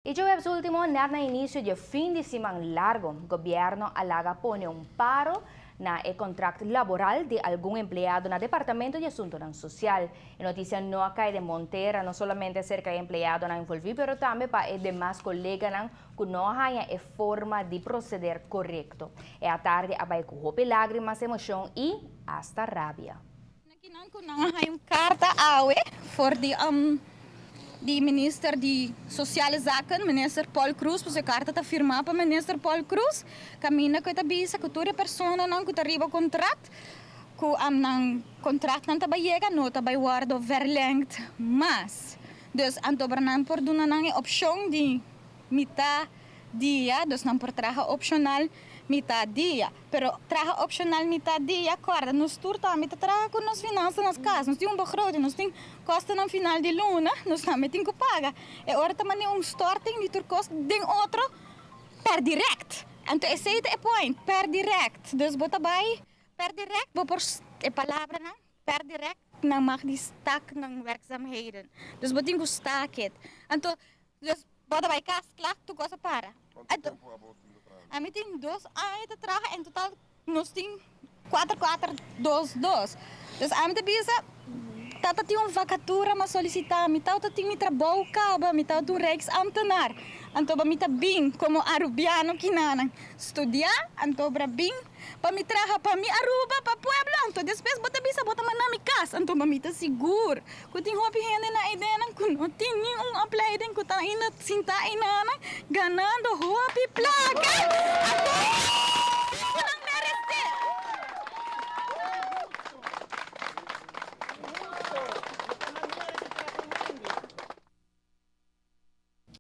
Y djaweps ultimo, net na inicio di fin di siman largo, gobierno a laga pone un paro na e contract laboral di algun empleado na Departamento di Asuntonan Social. E noticia no a cay den bon tera, no solamente cerca e empleadonan envolvi, pero tambe pa e demas coleganan cu no a haya e forma di proceder corecto. E atardi a bay cu hopi lagrima, emocion y hasta rabia. Kinan ku nan a haña un karta awe for di di minister di Sociale Zaken, minister Paul Croes, pues e karta ta firmá pa minister Paul Croes, kaminda ku e ta bisa ku tur e personanan ku ta riba kontrakt, ku nan kontraktnan ta bai yega no ta bai wòrdu verlengd mas. Dus anto nan por duna nan e opshon di mitá dia, dus nan por traha opshonal mitá dia. Pero traha opshonal mitá dia, kòrda, nos tur tambe ta traha ku nos finansa na kas, nos tin un begroting, nos tin kostonan final di luna, nos tambe tin ku paga. E ora ta manera un storting di tur kos den otro per direct. Anto esei ta e point, per direct. Dus bo ta bai per direct, bo por e palabranan per direct nan mag di staak nan werkzaamheden. Dus bo tin ku staak het. Anto dus bo ta bai kas kla, tur kos a para. Anto ami tin 2 aña ta traha, en total nos tin 4, 4, 2, 2. Dus ami ta bisa, tata tin un vacatura m'a solicitá, mi tata tin mi trabou kaba, mi tata un rijksambtenaar. Anto ba mi ta bin komo arubiano kinanan studia, anto bra bin pa mi traha pa mi Aruba, pa pueblo, anto despues bo ta bisa bo ta manda mi kas, anto ba mi ta sigur ku tin hopi hende na ideanan ku no tin ni un opleiding ku ta ainda sinta inana ganando hopi plaka.